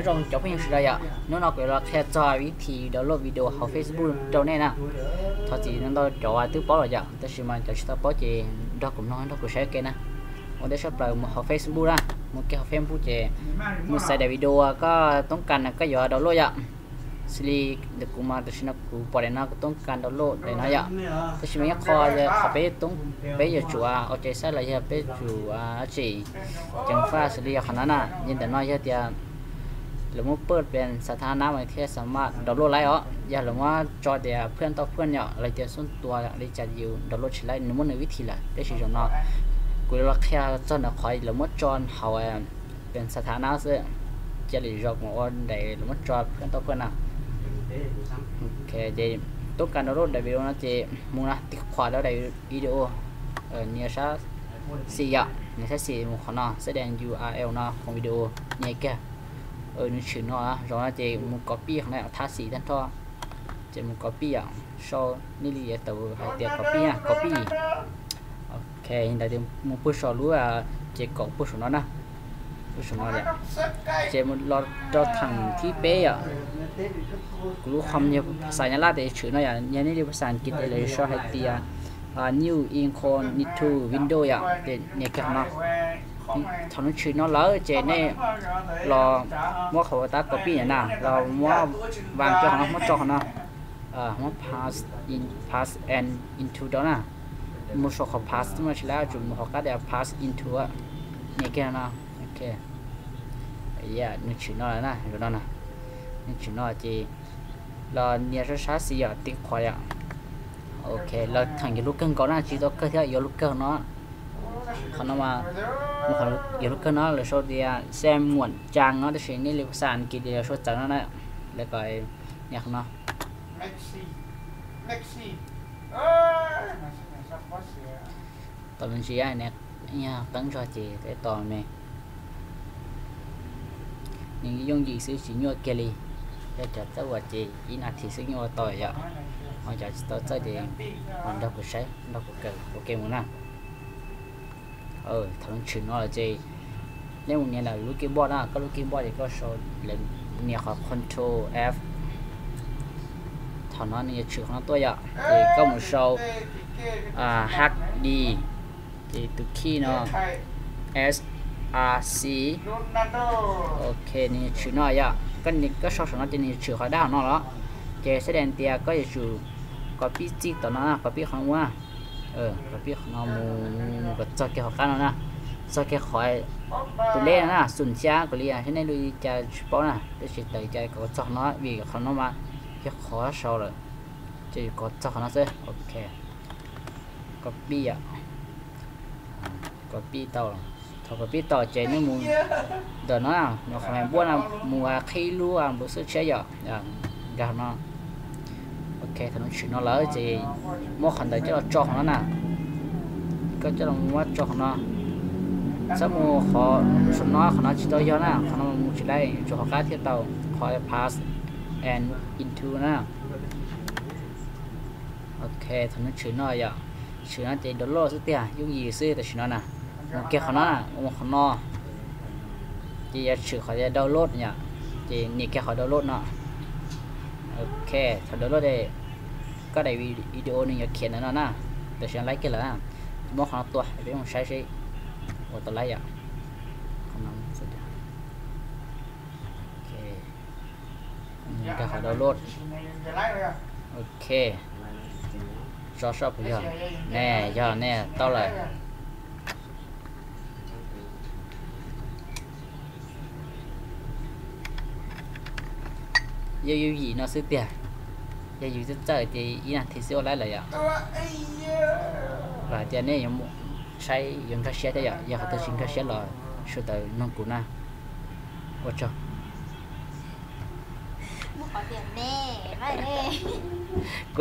Zoo cov phooj ywg sawv daws yom, hnub no kuv yuav los qhia txog vib thim download video hauv Facebook rau nej na. Thov txim ntau cov twb paub los yom, tab sis mas cov tsis tau paub ces nrog kuv mloog nrog kuv saib ua ke na. Ua ntej tshaj plaws mus hauv Facebook na, mus kiag hauv Facebook ces mus xaiv daim video koj toob kas koj yuav download yom. Xws li ntawm kuv mas tam sim no kuv pom daim no kuv toob kas download daim no yom. Tab sis mas ib qho, qhov peb toob, peb yuav tsum ua ke xwb los yog peb tsum tsim ceev faj xws li yog qhov no na, yog ntawm no yog tias lawv muab paj pes xav thab nab mas thiaj xav maj download laib os. Yog lawv muab tso tias phwaj tau phwaj yom, los tias xub tua li cas yus download tsis laib, nws muaj nws vib thim lawm. Tab sis zaum no kuv yuav los qhia txog ntawm qhov lawv muab tso hauv pes xav thab nab xwb. Cia li zaum mus ua daim lawv muab tso phwaj tau phwaj na. Ces toob kas download daim video no ces mus na, tiv qhuam rau daim video, nias sab xis yom, nias sab xis mus qhov no, xab dees U R L no, qhov video nias kiag. Nws tshwm no, zaum no ces mus copy qhov no, thab xis tag nrho, ces mus copy yom, sau nej li tau hais tias copy na, copy. Ok, ntawd mus pug saum lub, ces kaum pug saum no na, pug saum no yom. Ces mus los rau theem thib peb yom. Kuv lub qhov yog phas xas Nyab Laj tes tshwm no yom, yog nej li phas xas Askiv tes lawv sau hais tias new incognito window yom, ces nias kiag qhov no. Thaum nws tshwm no lawm ces nej los muab qhov uas tab copy na, los muab vas kiag qhov no, muab tso qhov no, muab paste, paste and into do na. Mus saum qhov paste mas tsis laib, tsum mus qhov qab tias paste into, nias kiag no. Ok, nws tshwm no lawm na, zaum no na, nws tshwm no ces los nias sab sab xis yom, tiv qhuam yom. Ok, los theem yuav luj kawg nkaus na, tsis tau kawg thiab, yuav luj kawg no. Qhov no mas, yuav luj kawg no lawv sau tias xem muam cang no, tab sis nej li phas xas Askiv tes lawv sau txawv no na. Lawv kom nias qhov no. Tau me ntsis, qeeb zog ces tos me. Nws yooj yim xwb tsis nyuaj kiag li. Yog cov txawj ua ces ib nas this xwb nyuaj ua tau yom. Ho cov tsis tau txawj ces nrog kuv saib, nrog kuv kawm ua ke mus na. Thaum nws tshwm no lawm ces nej mus nias ntawm lub keyboard na, koj lub keyboard ces koj sau, nias qhov control F. Thaum no nws yuav tshwm qhov no tuaj yom, ces koj mus sau H D, ces tus key no S R C. Ok, nws yuav tshwm no yom, koj sau saum no ces nws yuav tshwm qhov dab no los. Ces xab dees tias koj yuav tsum copy txij tom no na, copy qhov no mus, copy qhov no mus kom txog kiag hauv qab no na, txog kiag qhov tus lej no na, xum xya kom li thiab, nej lub li cas tsis paub na, tab sis tawm li cas kom txog qhov no vim qhov no mas yog qhov sau lawm, ces kom txog qhov no xwb. Ok, copy yom, copy tau. Thaum copy tau ces nej mus ntawm no, qhov me npuab no mus qhib lub npau xwb tshiab yom, nkag no. Ok, thaum nws tshwm no lawm ces muab qhov ntawd coj los tso qhov no na. Koj coj los muab tso qhov no, txhob mus qhov saum no, qhov no tsis tau yog na, qhov no mus tsis laib, tsum qhov qab thiaj tau, qhov paste and into na. Ok, thaum nws tshwm no yom, tshwm no ces download xwb tiag, yooj yim xwb tam sim no na. Mus kiag qhov no, mus qhov no, ces yuav tshwm qhov download yom, ces nias kiag qhov download no. Ok, thaum download ces koj daim video nws yuav khiav ntawm no na, tam sim no laib kiag lawm na. Muab qhov no tua peb mus saib seb ua tau laib yom. Nkag qhov download. Ok, tso soj puas yog? Ne, yog ne, tau lawm. Yog yooj yim no xwb tiag. Yog yus txawj txawj ces ib nas this xwb ua laib lawm yom. Los hais tias nej yuav saib yuav nkag siab thiab yom, yog qhov twg tsis nkag siab los sawv daws nug kuv na. Ua tsaug. Kuv